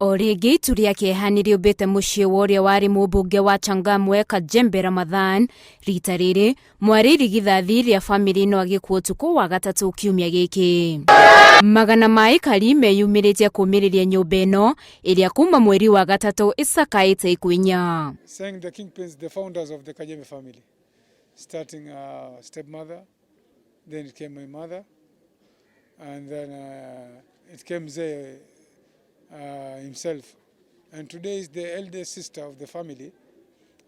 O rĩngĩ itu rĩa kĩeha nĩ rĩũmbĩte mũciĩ wa ũrĩa warĩ mũmbunge wa Changamwe Kajembe Ramadhan. Rita rĩrĩ mwarĩ irigithathi rĩa bamĩrĩ ĩno agĩkua ũtukũ wa gatatũ kiumia gĩkĩ. Magana ma aikari meyumĩrĩtie kũmĩrĩria nyũmba ĩno ĩrĩa kuma mweri wa gatatũ ĩcakaĩte ikuũ inya. Saying the kingpins, the founders of the Kajembe family, starting stepmother, then it came my mother, and then it came Zee himself. And today is the eldest sister of the family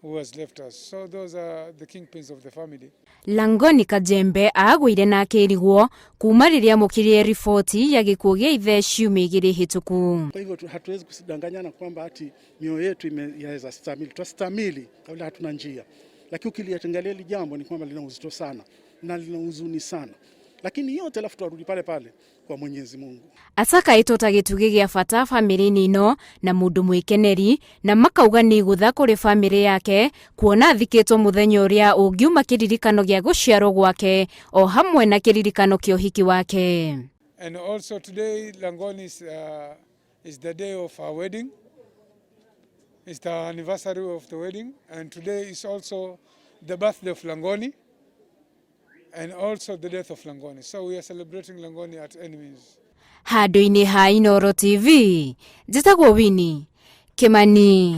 who has left us. So those are the kingpins of the family. Langoni Kajembe agũire na akĩrigwo kuma rĩrĩa amũkĩrire riboti ya gĩkuũ gĩa ithe ciumia igĩrĩ hĩtũku. Kwa hivyo hatuwezi kusidanganyana kwamba ati mioyo yetu yaweza stamili. Twastamili kabla hatuna njia, lakini ukiliangalia hili jambo ni kwamba lina uzito sana na lina huzuni sana, lakini yote alafu twarudi pale pale kwa Mwenyezi Mungu. Acakaĩtwo ta gĩtugĩ gĩa bata bamĩrĩ-inĩ ĩno na mũndũ mwĩkeneri na makauga nĩ igũtha kũrĩ bamĩrĩ yake kuona athikĩtwo mũthenya ũrĩa ũngiuma kĩririkano gĩa gũciarwo gwake o hamwe na kĩririkano kĩa ũhiki wake. And also today, Langoni is the day of our wedding. It's the anniversary of the wedding. And today is also the birthday of Langoni and also the death of Langoni. So we are celebrating Langoni at any means. Handũ-inĩ ha Inooro TV, njĩtagwo Winnie Kimani.